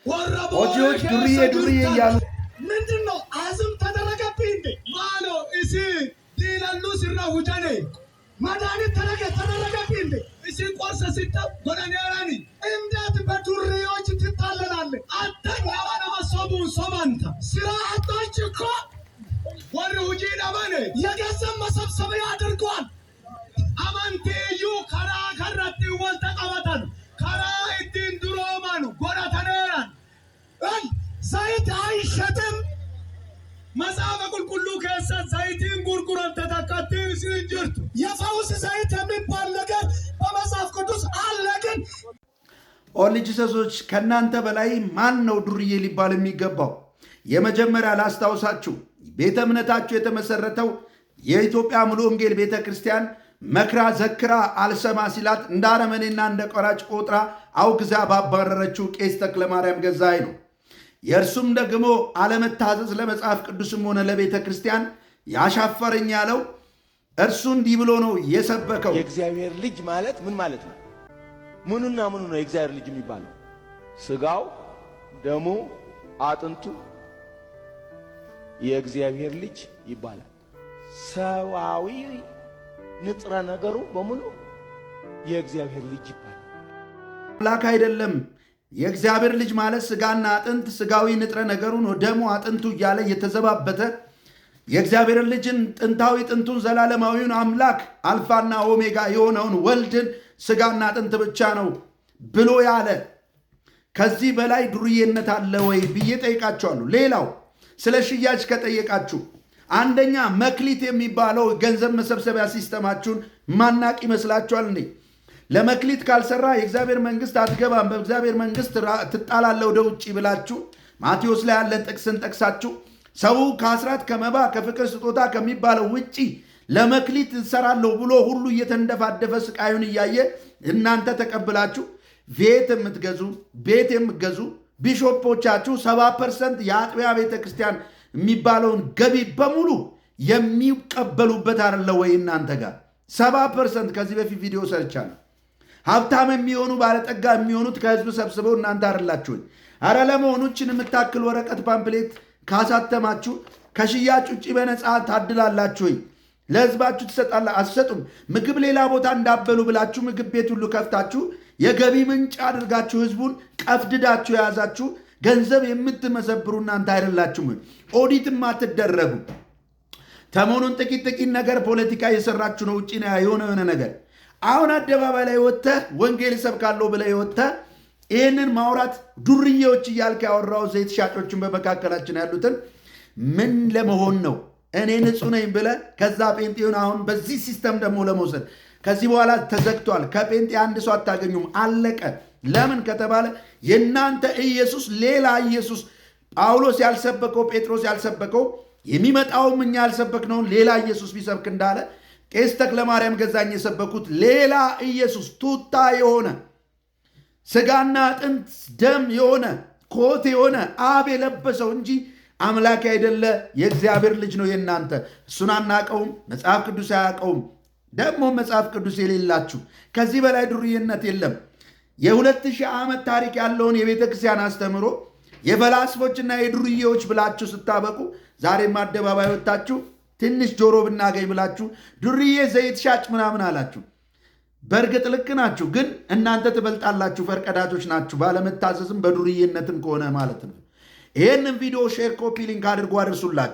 ኦጂዎች ዱርዬ ዱርዬ እያሉ ምንድን ነው አዝም ተደረገብህ እንዴ? ማሎ እሲ ዲለሉ ስራ ውጀኔ መድኃኒት ተደረገብህ እንዴ? እሲ ቆርሰ ሲጠ ጎደኔራኒ እንዴት በዱርዬዎች ትታለላለህ? አተኛ ሶቡን ሶማንታ ስራ አጦች እኮ ወር ውጂ ደበኔ የገንዘብ መሰብሰቢያ አድርጓል። አመንቲዩ ከራ ከረቲ ወልተቀበተን ከራ ittiin durooman godhataneeran ዘይት አይሸጥም። መጽሐፈ ቁልቁሉ keessa zayitiin gurguramte takkattiin isin hin jirtu። የፈውስ ዘይት የሚባል ነገር በመጽሐፍ ቅዱስ አለ ግን Only Jesus ኦች ከእናንተ በላይ ማን ነው ዱርዬ ሊባል የሚገባው? የመጀመሪያ ላስታውሳችሁ፣ ቤተ እምነታችሁ የተመሰረተው የኢትዮጵያ ሙሉ ወንጌል ቤተ ክርስቲያን መክራ ዘክራ አልሰማ ሲላት እንደ አረመኔና እንደ ቆራጭ ቆጥራ አውግዛ ባባረረችው ቄስ ተክለማርያም ገዛኸኝ ነው። የእርሱም ደግሞ አለመታዘዝ ለመጽሐፍ ቅዱስም ሆነ ለቤተ ክርስቲያን ያሻፈረኝ ያለው እርሱ እንዲህ ብሎ ነው የሰበከው። የእግዚአብሔር ልጅ ማለት ምን ማለት ነው? ምኑና ምኑ ነው የእግዚአብሔር ልጅ የሚባለው? ስጋው፣ ደሙ፣ አጥንቱ የእግዚአብሔር ልጅ ይባላል። ሰዋዊ ንጥረ ነገሩ በሙሉ የእግዚአብሔር ልጅ ይባላል። አምላክ አይደለም። የእግዚአብሔር ልጅ ማለት ስጋና አጥንት ስጋዊ ንጥረ ነገሩን ደሙ አጥንቱ እያለ እየተዘባበተ የእግዚአብሔርን ልጅን ጥንታዊ ጥንቱን ዘላለማዊውን አምላክ አልፋና ኦሜጋ የሆነውን ወልድን ስጋና አጥንት ብቻ ነው ብሎ ያለ ከዚህ በላይ ዱርዬነት አለ ወይ ብዬ ጠይቃቸዋለሁ። ሌላው ስለ ሽያጭ ከጠየቃችሁ አንደኛ መክሊት የሚባለው ገንዘብ መሰብሰቢያ system ኣችሁን ማናቅ ይመስላችኋል እንዴ? ለመክሊት ካልሰራ የእግዚአብሔር መንግስት አትገባም፣ በእግዚአብሔር መንግስት ትጣላለህ ወደ ውጭ ብላችሁ ማቴዎስ ላይ ያለን ጥቅስን ጠቅሳችሁ ሰው ከአስራት ከመባ ከፍቅር ስጦታ ከሚባለው ውጪ ለመክሊት እሰራለሁ ብሎ ሁሉ እየተንደፋደፈ ስቃዩን እያየ እናንተ ተቀብላችሁ ቤት የምትገዙ ቤት የምትገዙ bishop ኦቻችሁ 70% የአጥቢያ ቤተ ክርስቲያን የሚባለውን ገቢ በሙሉ የሚቀበሉበት አይደለ ወይ? እናንተ ጋር 70% ከዚህ በፊት ቪዲዮ ሰርቻለሁ። ሀብታም የሚሆኑ ባለጠጋ የሚሆኑት ከህዝብ ሰብስበው እናንተ አይደላችሁኝ? አረ ለመሆኑ ይህችን የምታክል ወረቀት pamphlet ካሳተማችሁ ከሽያጭ ውጭ በነፃ ታድላላችሁኝ? ለህዝባችሁ ትሰጣላ? አትሰጡም። ምግብ ሌላ ቦታ እንዳበሉ ብላችሁ ምግብ ቤት ሁሉ ከፍታችሁ የገቢ ምንጭ አድርጋችሁ ህዝቡን ቀፍድዳችሁ የያዛችሁ ገንዘብ የምትመዘብሩ እናንተ አይደላችሁም? ኦዲት አትደረጉ። ተሞኑን ጥቂት ጥቂት ነገር ፖለቲካ እየሰራችሁ ነው። ውጭ የሆነ የሆነ ነገር አሁን አደባባይ ላይ ወጥተህ ወንጌል እሰብካለሁ ብለህ ወጥተህ ይህንን ማውራት ዱርዬዎች እያልክ ያወራው ዘይት ሻጮችን በመካከላችን ያሉትን ምን ለመሆን ነው? እኔ ንጹህ ነኝ ብለህ ከዛ ጴንጤውን አሁን በዚህ system ደግሞ ለመውሰድ ከዚህ በኋላ ተዘግቷል። ከጴንጤ አንድ ሰው አታገኙም። አለቀ። ለምን ከተባለ የእናንተ ኢየሱስ ሌላ ኢየሱስ፣ ጳውሎስ ያልሰበከው ጴጥሮስ ያልሰበከው የሚመጣውም እኛ ያልሰበክነውን ሌላ ኢየሱስ ቢሰብክ እንዳለ ቄስ ተክለማርያም ገዛኝ የሰበኩት ሌላ ኢየሱስ ቱታ የሆነ ስጋና አጥንት ደም የሆነ ኮት የሆነ አብ የለበሰው እንጂ አምላክ አይደለ፣ የእግዚአብሔር ልጅ ነው የእናንተ። እሱን አናቀውም፣ መጽሐፍ ቅዱስ አያቀውም። ደግሞ መጽሐፍ ቅዱስ የሌላችሁ ከዚህ በላይ ዱርዬነት የለም። የ2000 ዓመት ታሪክ ያለውን የቤተ ክርስቲያን አስተምሮ የፈላስፎችና የዱርዬዎች ብላችሁ ስታበቁ ዛሬም አደባባይ ወጥታችሁ ትንሽ ጆሮ ብናገኝ ብላችሁ ዱርዬ ዘይት ሻጭ ምናምን አላችሁ። በእርግጥ ልክ ናችሁ፣ ግን እናንተ ትበልጣላችሁ። ፈርቀዳጆች ናችሁ፣ ባለመታዘዝም በዱርዬነትም ከሆነ ማለት ነው። ይህንን ቪዲዮ share፣ copy link አድርጎ አድርሱላቸው።